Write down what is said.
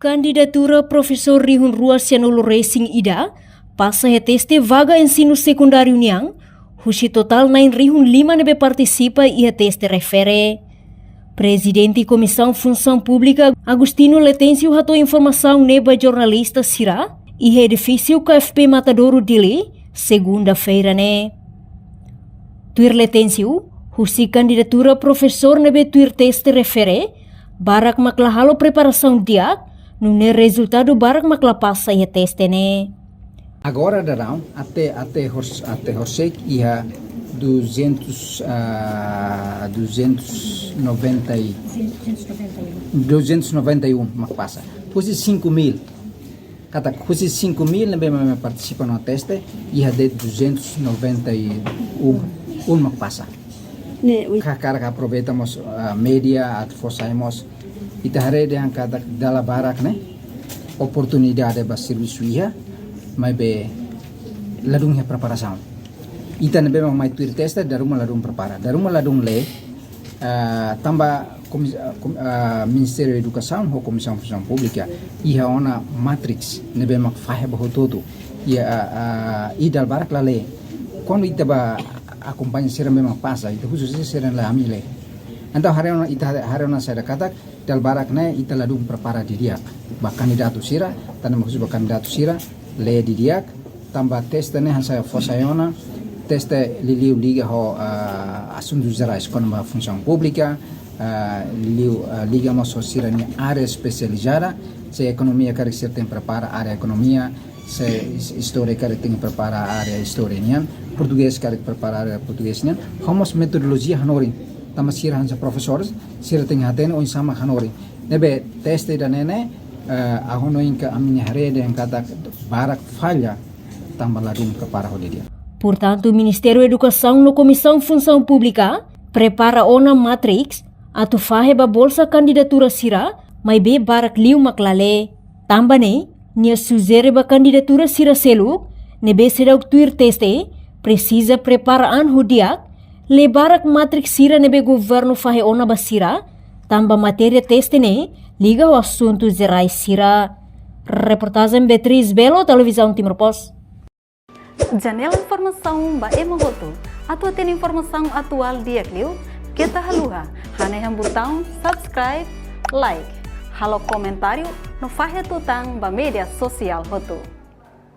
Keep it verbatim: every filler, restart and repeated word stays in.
Kandidatura profesór rihun rua sianulu resin ida pasa iha teste vaga ensinu sekundáriu nian, husi totál na'in rihun lima ne'ebé partisipa iha teste refere. Prezidente Komisaun Funsaun Públika, Agostinho Letêncio, hato'o informasaun ne'e ba jornalista sira iha edifísiu K F P Matadouro, Dili, segunda-feira ne'e. Tuir Letêncio, husi kandidatura profesór ne'ebé tuir teste refere, barak mak la halo preparasaun di'ak, nune'e rezultadu barak mak la pasa iha teste ne'e. Agora daudaun, até, até hors-, até horisehik iha duzentos, ah, duzentos noventa e, duzentos noventa e um mak pasa. Husi cinco mil, katak husi cinco mil ne'ebé mak partisipa iha teste, iha de'it duzentos noventa e um, um mak pasa. Ne'e, ui. Ha'u hakarak aproveita mós, ah, média atu fó sai mós. Ita haree dehan katak dala barak ne'e oportunidade ba servisu iha, maibé ladún iha preparasaun. Ita ne'ebé mak mai tuir teste, dala ruma ladún prepara. Dala ruma ladún lee, ah, tanba komis-, ah, komi-, ah, Ministériu Edukasaun ho Komisaun Funsaun Públika iha ona matrix ne'ebé mak fahe ba hotu-hotu. Iha, ah, ah, i dala barak la lee. Kuandu ita bá akompaña sira ne'ebé mak pasa, ita husu sira, sira la ami lee. Entaun haree ona, ita haree ona saida katak, dala barak ne'e ita ladún prepara didi'ak. Ba kandidatu sira, tanba mak husu ba kandidatu sira, lee didi'ak, tanba teste ne'e hanesan fó sai ona, teste liuliu liga ho, ah, asuntus jerais, kona-ba funsaun públika, ah, liu, ah, liga mós ho sira-nia área espesializada, se ekonomia karik sira tenke prepara área ekonomia, se is-, istória karik tenke prepara área istória nian, portugés karik prepara área portugés nian, ho mós metodolojia hanorin, tanba sira hanesan profesores, sira tenke hatene oinsá mak hanorin. Ne'ebé teste ida-ne'e ne'e, eh, ha'u hanoin ka ami-nia haree dehan katak barak falla tanba ladún prepara ho didi'ak. Portantu, Ministériu Edukasaun no Komisaun Funsaun Públika prepara ona matrix atu fahe ba bolsa kandidatura sira, maibé barak liu mak la lee. Tanba ne'e, nia sujere ba kandidatura sira seluk ne'ebé seidauk tuir teste, presiza prepara an ho di'ak, lee barak matrix sira ne'ebé governu fahe ona ba sira, tanba matéria teste ne'e liga ho asuntus jerais sira. Reportajen Beatriz Belo, Televizaun Timor Post. Janela informasaun ba ema hotu. Atu hatene informasaun atuál di'ak liu, keta haluha hanehan butaun subscribe, like, halo komentáriu no fahe tutan ba média sosiál hotu.